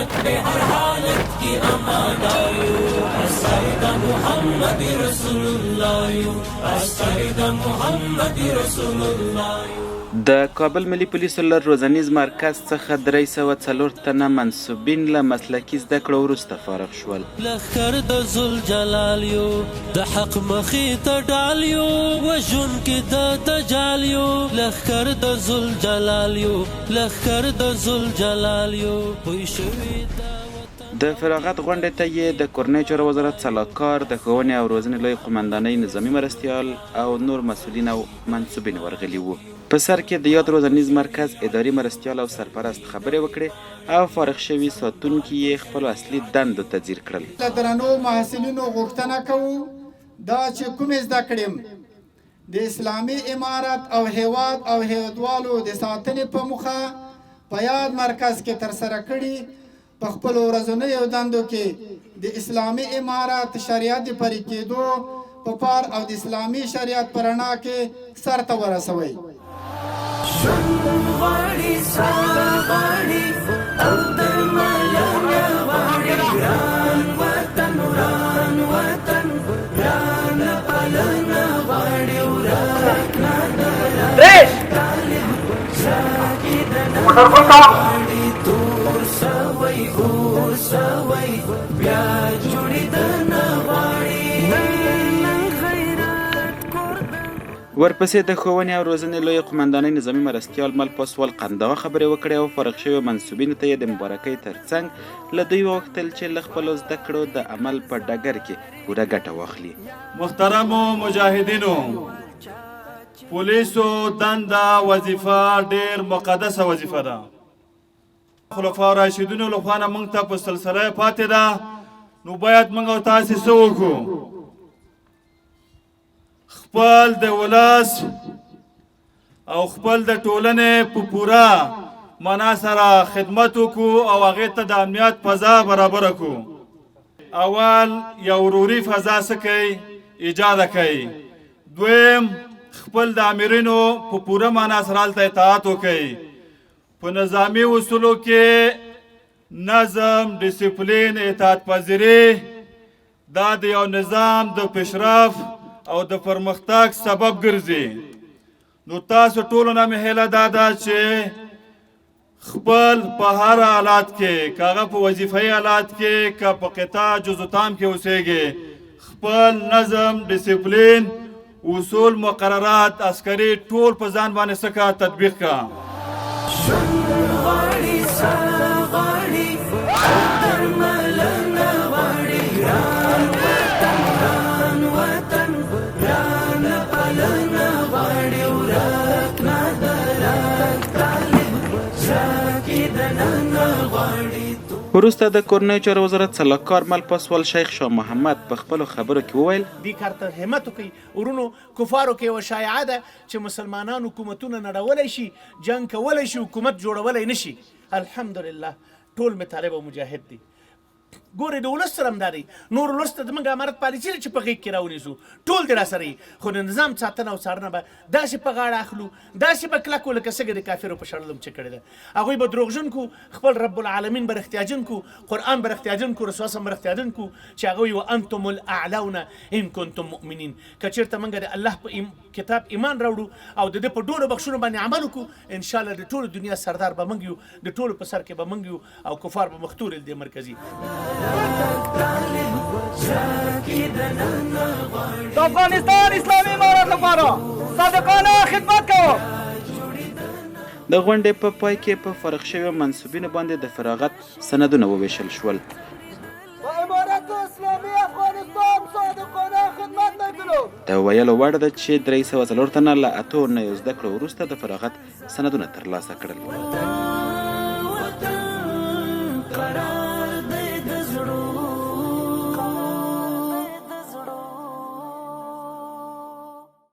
امت پۀ هر حالت کې اماده یو. عسکر د محمد رسول الله یو، عسکر د محمد رسول الله یو. د کابل ملي پولیسو له روزنیز مرکز څخه 304 تنه منسوبین له مسلکي زده کړو وروسته فارغ شول. لښکر د ذوالجلال یو، د حق مخې ته ډال یو، وژونکي د دجال یو، لښکر د ذوالجلال یو، لښکر د ذوالجلال یو، پوی شوي دا وطن. د فراغت غونډې ته یې د کورنیو چارو وزارت سلاکار، د ښوونې او روزنې لوی قومندانۍ نظامي مرستیال او نور مسؤلین او منسوبین ورغلي وو. په سر کې د یاد روزنیز مرکز اداري مرستیال او سرپرست خبرې وکړې او فارغ شوي ساتونکي یې خپلو اصلي دندو ته ځیر کړل. له درنو محصلینو غوښتنه کوو دا چې کومې زده کړې د اسلامي امارت او هېواد او هېودوالو د ساتنې په موخه په یاد مرکز کې ترسره کړي، په خپلو ورځنیو دندو کې د اسلامي امارت شریعت د پلي کېدو په پار او د اسلامي شریعت په رڼا کې سرته ورسوئ. ژوند غواړي ساه غواړي او درملنه غواړي، ګران وطن وران وطن ګرانه پالنه غواړي، ورک نه درک طالب زړه کې دننه غواړي، تور سوی اور سوی بیا جوړېدنه غواړي. ورپسې د ښوونې او روزنې لویې قومندانۍ نظامي مرستیال مل پاسوال قنداغه خبرې وکړې او فارغ شویو منسوبینو ته یې د مبارکۍ ترڅنګ له دوی وغوښتل چې له خپلو زده کړو د عمل په ډګر کې پوره ګټه واخلي. محترمو مجاهدینو! پولیسو دنده وظیفه ډیر مقدسه وظیفه ده. خلفاء راشدینو له خوا نه موږ ته په سلسله پاتې ده، نو باید موږ او تاسې څه وکړو؟ خپل د ولس او خپل د ټولنې په پوره معنا سره خدمت وکړو او هغې ته د امنیت فضا برابره کړو. اول یو وروري فضا څه کوي ایجاد کوي، دویم خپل د امیرینو په پوره معنا سره هلته اطاعت وکړي. په نظامي اصولو کې نظم، ډیسپلین، اطاعت پذیري دا د یو نظام د پیشرفت او د پرمختګ سبب ګرځي. نو تاسو ټولو نه مې هیله دا ده چې خپل په هر حالات کې، که هغه په وظیفوي حالات کې، که په قطاع جزوتام کې اوسېږي، خپل نظم، ډیسپلین، اصول، مقررات عسکري ټول په ځان باندې څه کا تطبیق کا. ژوند غواړي ساه غواړي او درملنه غواړي، ګران وطن وران وطن ګرانه پالنه غواړي، ورک نه درک طالب زړه کې دننه غواړي. وروسته د کورنیو چارو وزارت سلاکار مل پاسوال شیخ شاه محمد په خپلو خبرو کې وویل، دې کار ته همت وکړئ ورونو، کفارو کې یوه شایعه ده چې مسلمانان حکومتونه نړولی شي، جنګ کولی شي، حکومت جوړولی نه شي. الحمدلله ټول مې طالب او مجاهد دي. ګورئ د ولس سره هم دا دی، نور ولس ته زموږ امارت پالیسي ده چې په غېږ کې راونیسو، ټول دې راسره وي، خو د نظام ساتنه او څارنه به داسې په غاړه اخلو، داسې به کلک وو لکه څنګه د کافرو په شړلو چې کړې ده. هغوی به دروغجن کو، خپل رب العالمین به رښتیاجن کو، قرآن به رښتیاجن کو، رسول الله به رښتیاجن کو چې هغوی وانتم الاعلون ان کنتم مؤمنین. که چېرته موږ د الله په کتاب ایمان راوړو او د ده په ټولو بخشونو باندې عمل وکړو، ان شاء الله د ټولو دنیا سردار به موږ یو، د ټولو په سر کې به موږ یو او کفار به مختوري له دې مرکزي. د افغانستان اسلامي امارت لپاره صادقانه خدمت کوم. د غونډې په پای کې په فارغ شویو منسوبینو باندې د فراغت سندونه وویشل شول. په امارت اسلامي افغانستان صادقانه خدمت میکنم. د ویلو وړ ده چې 304 تنه له اتو اونیو زده کړو وروسته د فراغت سندونه ترلاسه کړل.